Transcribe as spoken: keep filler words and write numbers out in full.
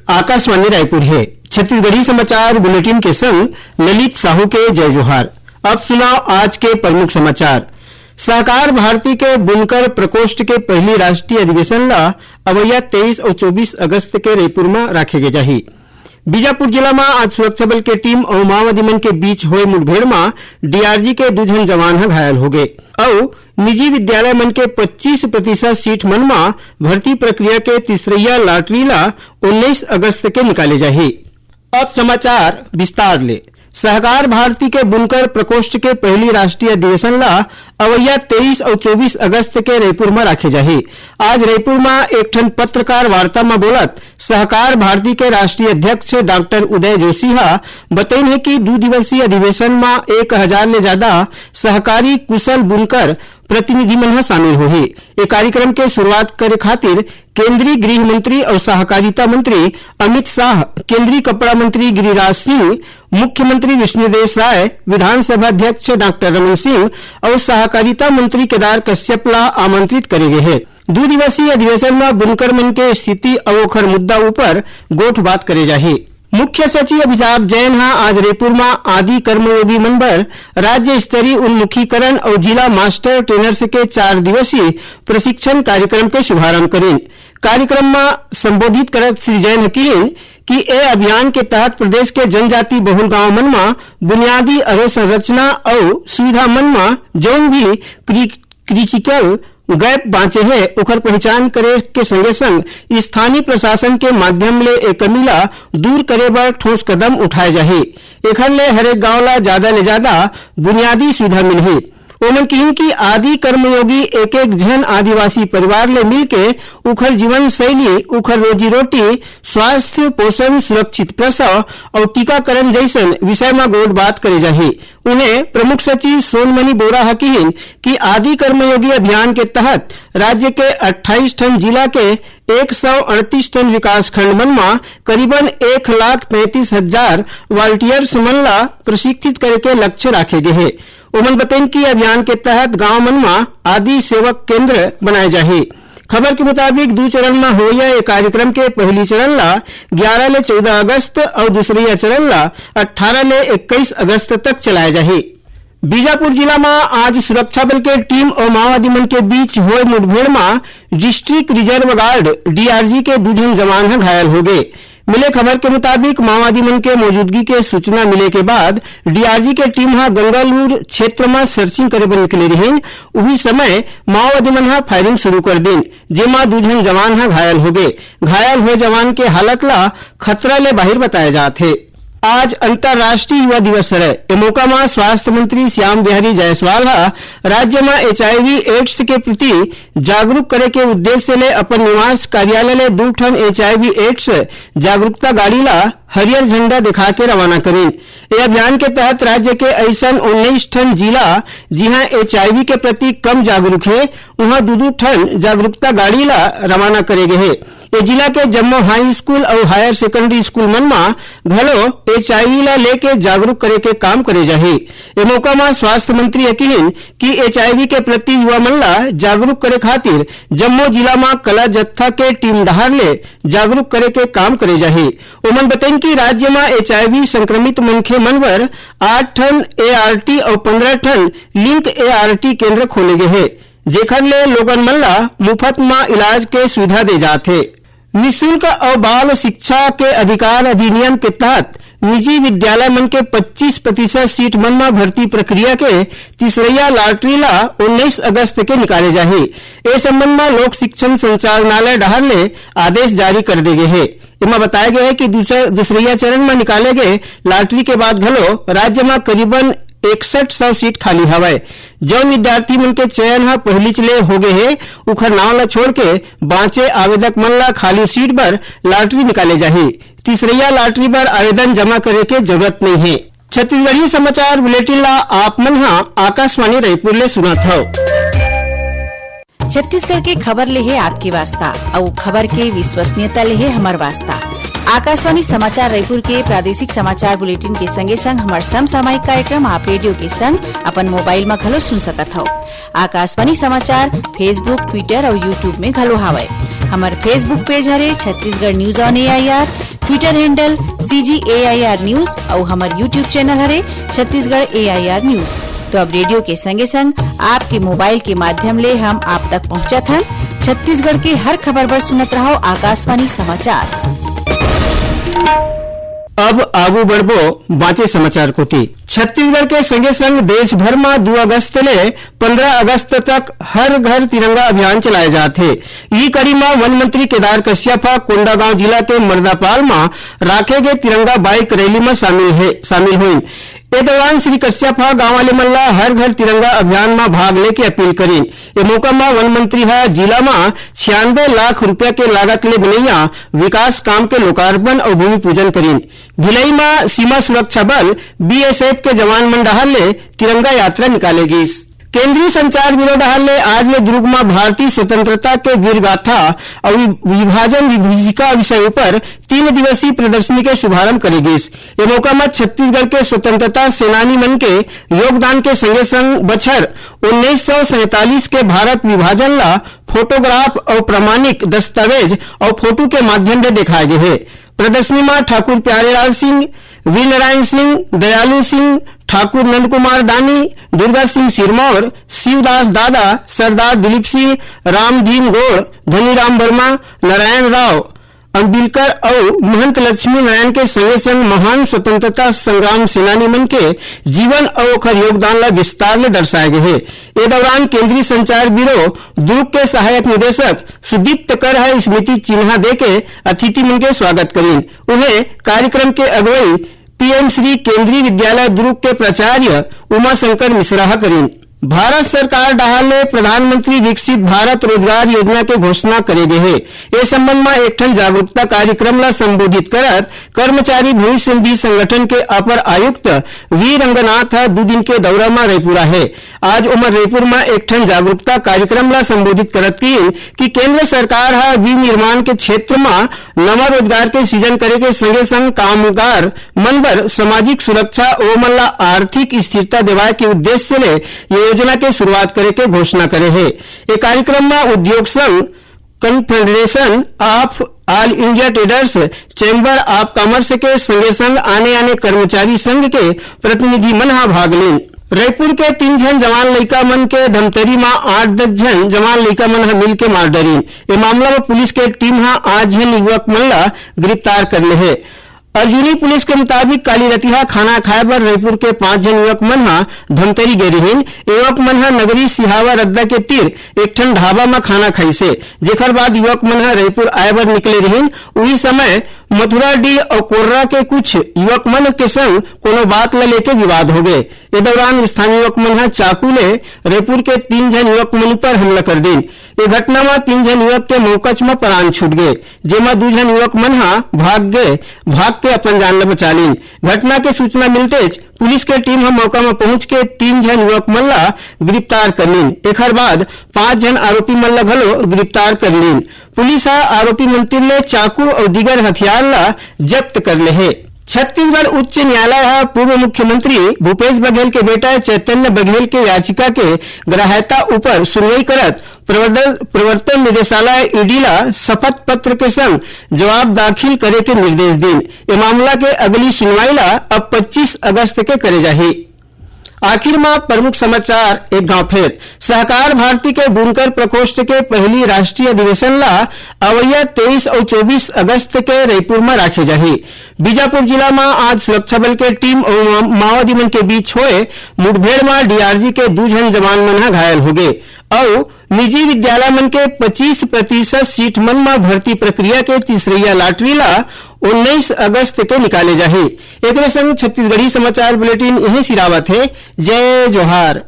आकाशवाणी रायपुर हे। छत्तीसगढ़ी समाचार बुलेटिन के संग ललित साहू के जय जोहार। अब सुनव आज के प्रमुख समाचार। सहकार भारती के बुनकर प्रकोष्ठ के पहिली राष्ट्रीय अधिवेशन ला अवइया तेईस अउ चौबीस अगस्त के रईपुर म राखे गे जाही। बीजापुर जिला म आज सुरक्षा बल के टीम अउ माओवादी मन के बीच होए मुठभेड़ म डीआरजी के दू झन जवान ह घायल होगे अउ निजी विद्यालय मन के पच्चीस प्रतिशत सीट मन म भर्ती प्रक्रिया के तीसरइया लॉटरी ला उन्नीस अगस्त के निकाले जाही। अब समाचार विस्तार ले। सहकार भारती के बुनकर प्रकोष्ठ के पहिली राष्ट्रीय अधिवेशन ला अवइया तेईस अउ चौबीस अगस्त के रईपुर म राखे जाही। आज रईपुर म एक ठन पत्रकार वार्ता म बोलत सहकार भारती के राष्ट्रीय अध्यक्ष डॉक्टर उदय जोशी ह बतइन हे कि दू दिवसीय अधिवेशन म एक हजार ले जादा सहकारी कुशल बुनकर प्रतिनिधि मन ह शामिल होही। ए कार्यक्रम के शुरुआत करे खातिर केंद्रीय गृह मंत्री अउ सहकारिता मंत्री अमित शाह, केंद्रीय कपड़ा मंत्री गिरिराज सिंह, मुख्यमंत्री विष्णुदेव साय, विधानसभा अध्यक्ष डॉक्टर रमन सिंह अउ सहकारिता मंत्री केदार कश्यप ला आमंत्रित करे गे हे। दू दिवसीय अधिवेशन म बुनकर मन के स्थिति अउ ओखर मुद्दा ऊपर गोठबात करे जाही। मुख्य सचिव अमिताभ जैन ह आज रईपुर म आदि कर्मयोगी मन बर राज्य स्तरीय उन्मुखीकरण अउ जिला मास्टर ट्रेनर्स के चार दिवसीय प्रशिक्षण कार्यक्रम के शुभारंभ करिन। कार्यक्रम म संबोधित करत श्री जैन ह किहिन कि ए अभियान के तहत प्रदेश के जनजाति बहुल गांव मन म बुनियादी अधोसंरचना अउ सुविधा मन म जउन भी क्रि-, क्रिटिकल गैप बांचे हे, ओखर पहिचान करे के संगे संग स्थानीय प्रशासन के माध्यम ले ए कमी ला दूर करे बर ठोस कदम उठाए जाही। एखर ले हरेक गांव ला जादा ले जादा बुनियादी सुविधा मिलही। ओमन किहिन कि आदि कर्मयोगी एक एक झन आदिवासी परिवार ले मिलके उखर जीवन शैली, उखर रोजी रोटी, स्वास्थ्य, पोषण, सुरक्षित प्रसव अउ टीकाकरण जइसन विषय म गोठ बात करे जाही। उहें, प्रमुख सचिव सोनमणि बोरा ह किहिन कि आदि कर्मयोगी अभियान के तहत राज्य के अट्ठाईस ठन जिला के एक सौ अड़तीस ठन विकासखंड मन म करीबन एक लाख तैंतीस हजार वॉलंटियर्स मन ला प्रशिक्षित करे के लक्ष्य राखे गे हे। ओमन बतइन कि अभियान के तहत गांव मन म आदि सेवक केंद्र बनाए जाही। खबर के मुताबिक, दू चरण म होवइया ए कार्यक्रम के पहिली चरण ला ग्यारा ले चौदह अगस्त अउ दूसरइया चरण ला अट्ठारह ले इक्कीस अगस्त तक चलाए जाही। बीजापुर जिला म आज सुरक्षा बल के टीम अउ माओवादी मन के बीच होए मुठभेड़ म डिस्ट्रिक्ट रिजर्व गार्ड, डीआरजी, के दू झन जवान ह घायल होगे। मिले खबर के मुताबिक, माओवादी मन के मौजूदगी के सूचना मिले के बाद डीआरजी के टीम ह गंगालूर क्षेत्र म सर्चिंग करे बर निकले रिहिन। उही समय माओवादी मन ह फायरिंग शुरू कर दिन, जेमा दू झन जवान ह घायल होगे। घायल होए जवान के हालत ला खतरा ले बाहिर बताए जात हे। आज अंतर्राष्ट्रीय युवा दिवस हरय। ए मौका म स्वास्थ्य मंत्री श्याम बिहारी जायसवाल ह राज्य म एचआईवी एड्स के प्रति जागरूक करे के उद्देश्य ले अपन निवास कार्यालय ले दू ठन एचआईवी एड्स जागरूकता गाड़ी ला हरियर झंडा दिखा के रवाना करिन। ए अभियान के तहत राज्य के अइसन उन्नीस ठन जिला, जिहां एचआईवी के प्रति कम जागरूक हे, उहां दू दू ठन जागरूकता गाड़ी ला रवाना करे गे हे। ए जिला के जम्मो हाई स्कूल अउ हायर सेकेंडरी स्कूल मन म घलो एचआईवी ला लेके जागरूक करे के काम करे जाही। ए मौका म स्वास्थ्य मंत्री ह किहिन कि एचआईवी के प्रति युवा मन ला जागरूक करे खातिर जम्मो जिला म कला जत्था के टीम डहार ले जागरूक करे के काम करे जाही। ओमन बतइन कि राज्य म एचआईवी संक्रमित मनखे मन बर आठ ठन एआरटी अउ पंद्रह ठन लिंक एआरटी केंद्र खोले गे हे, जेखर ले लोगन मन ला मुफत म इलाज के सुविधा दे जात हे। निशुल्क अउ बाल शिक्षा के अधिकार अधिनियम के तहत निजी विद्यालय मन के पच्चीस प्रतिशत सीट मन म भर्ती प्रक्रिया के तीसरइया लॉटरी ला उन्नीस अगस्त के निकाले जाही। ए संबंध म लोक शिक्षण संचालनालय डहार ले आदेश जारी कर दे गे हे। एमा बताया गया है कि दूसर-, दूसरइया चरण म निकाले गए लॉटरी के बाद घलो राज्य म करीबन इकसठ सौ सीट खाली हवय। जौन विद्यार्थी मन के चयन ह पहिलीच ले होगे हे, उखर नांव ल छोड़ के बांचे आवेदक मन ल खाली सीट बर लॉटरी निकाले जाही। तीसरइया लॉटरी बर आवेदन जमा करे के जरूरत नइ हे। छत्तीसगढ़ी समाचार बुलेटिन ला आप मन ह आकाशवाणी रायपुर ले सुनत हव। छत्तीसगढ़ के खबर ले हे आपके वास्ता, अउ खबर के विश्वसनीयता ले हे हमर वास्ता। आकाशवाणी समाचार रायपुर के प्रादेशिक समाचार बुलेटिन के संगे संग हमर समसामयिक कार्यक्रम आप रेडियो के संग अपन मोबाइल म घलो सुन सकत हव। आकाशवाणी समाचार Facebook, Twitter अउ YouTube में घलो हावय। हमर Facebook page हरे Chhattisgarh news on A I R, Twitter handle C G A I R news अउ हमर YouTube channel हरे Chhattisgarh A I R news। तो अब रेडियो के संगे संग आपके मोबाइल के माध्यम ले हम आप तक पहुंचत हन। छत्तीसगढ़ के हर खबर बर सुनत रहव आकाशवाणी समाचार। अब आगू बढ़बो बांचे समाचार कोति। छत्तीसगढ़ के संगे संग देश भर म दू अगस्त ले पंद्रह अगस्त तक हर घर तिरंगा अभियान चलाए जात हे। इही कड़ी म वन मंत्री केदार कश्यप ह कोंडागांव जिला के मर्दापाल म राखे गे तिरंगा बाइक रैली म शामिल हे, शामिल होइन। ए दौरान श्री कश्यप ह गांव वाले मन ला हर घर तिरंगा अभियान म भाग लेके अपील करिन। ए मौका म वन मंत्री ह जिला म छियानवे लाख रुपया के लागत ले बनैया विकास काम के लोकार्पण अउ भूमि पूजन करिन। भिलाई म सीमा सुरक्षा बल, B S F, के जवान मन डहार ले तिरंगा यात्रा निकाले गिस। केंद्रीय संचार ब्यूरो डहार ले आज ले दुर्ग म भारतीय स्वतंत्रता के वीर गाथा अउ वि-, विभाजन विभीषिका विषय ऊपर तीन दिवसीय प्रदर्शनी के शुभारंभ करे गिस। ए मौका म छत्तीसगढ़ के स्वतंत्रता सेनानी मन के योगदान के संगे संग बछर उन्नीस सौ सैंतालीस के भारत विभाजन ला फोटोग्राफ अउ प्रमाणिक दस्तावेज अउ फोटो के माध्यम ले देखाए गे हे। प्रदर्शनी म ठाकुर प्यारेलाल सिंह, वीर नारायण सिंह, दयालु सिंह, ठाकुर नंद कुमार दानी, दुर्गा सिंह सिरमौर, शिवदास दादा, सरदार दिलीप सिंह, रामदीन गोड़, धनीराम वर्मा, नारायण राव अंबिलकर अउ महंत लक्ष्मी नारायण के संगे संग महान स्वतंत्रता संग्राम सेनानी मन के जीवन अउ ओखर योगदान ला विस्तार ले दर्शाए गे हे। ए दौरान केंद्रीय संचार ब्यूरो दुर्ग के सहायक निदेशक सुदीप तकर ह स्मृति चिन्हा देके अतिथि मन के स्वागत करिन। उहें, कार्यक्रम के अगुवई P M श्री केंद्रीय विद्यालय दुर्ग के प्राचार्य उमाशंकर मिश्रा ह करिन। भारत सरकार डहार ले प्रधानमंत्री विकसित भारत रोजगार योजना के घोषणा करे गे हे। ए संबंध म एक ठन जागरूकता कार्यक्रम ला संबोधित करत कर्मचारी भविष्य निधि संगठन के अपर आयुक्त वी रंगनाथ ह दू दिन के दौरा म रायपुर आहे। आज ओमन रायपुर म एक ठन जागरूकता कार्यक्रम ला संबोधित करत कहिन कि केंद्र सरकार ह विनिर्माण के क्षेत्र म नवा रोजगार के सृजन करे के संगे संग कामगार मन बर सामाजिक सुरक्षा, ओमन ला आर्थिक स्थिरता देवाए के उद्देश्य ले ये योजना के शुरुआत करे के घोषणा करे हे। ये कार्यक्रम म उद्योग संघ, Confederation of All India Traders, Chamber of Commerce के संगे संग आने-आने कर्मचारी संघ के प्रतिनिधि मन ह भाग लीन। रईपुर के तीन झन जवान लइका मन के धमतरी म आठ दस झन जवान लइका मन ह मिल के मार डरिन। ए मामला म पुलिस के टीम ह आठ झन युवक मन ल गिरफ्तार कर ले हे। अर्जुनी पुलिस के मुताबिक, काली रतिहा खाना खाए बर रईपुर के पांच झन युवक मन ह धमतरी गे रिहिन। युवक मन ह नगरी सिहावा रद्दा के तीर एक ठन ढाबा म खाना खाइसे, जेखर बाद युवक मन ह रईपुर आए बर निकले रिहिन। उही समय मथुराडीह अउ कोर्रा के कुछ युवक मन के संग कोनो बात ल लेके विवाद हो गए। ए दौरान स्थानीय युवक मन ह चाकू ले रईपुर के तीन झन युवक मन पर हमला कर दीन। ए घटना म तीन झन युवक के मौकच म प्राण छूट गए, जेमा दू झन युवक मन ह भाग गए, भाग के अपन जान ल बचा लीन। घटना के सूचना मिलतेच पुलिस के टीम ह मौका म पहुंच के तीन झन युवक मन ल गिरफ्तार कर लीन। एखर बाद पांच झन आरोपी मन ल घलो गिरफ्तार कर लीन। पुलिस ह आरोपी मन तीर ले चाकू अउ दीगर हथियार ल जब्त कर ले हे। छत्तीसगढ़ उच्च न्यायालय ह पूर्व मुख्यमंत्री भूपेश बघेल के बेटा चैतन्य बघेल के याचिका के ग्राह्यता ऊपर सुनवाई करत प्रवर्तन, प्रवर्तन निदेशालय, ईडी, ला शपथ पत्र के संग जवाब दाखिल करे के निर्देश दीन। ए मामला के अगली सुनवाई ला अब पच्चीस अगस्त के करे जाही। आखिर म प्रमुख समाचार एक घांव फेर। सहकार भारती के बुनकर प्रकोष्ठ के पहली राष्ट्रीय अधिवेशन ला अवइया तेईस अउ चौबीस अगस्त के रईपुर म राखे जाही। बीजापुर जिला म आज सुरक्षा बल के टीम अउ मा-, माओवादी मन के बीच होए मुठभेड़ म डीआरजी के दू झन जवान मन ह घायल हो गे अउ निजी विद्यालय मन के पच्चीस प्रतिशत सीट मन म भर्ती प्रक्रिया के तीसरइया लॉटरी ला उन्नीस अगस्त के निकाले जाही। एकरे संग छत्तीसगढ़ी समाचार बुलेटिन इहें सिरावत हे। जय जोहार।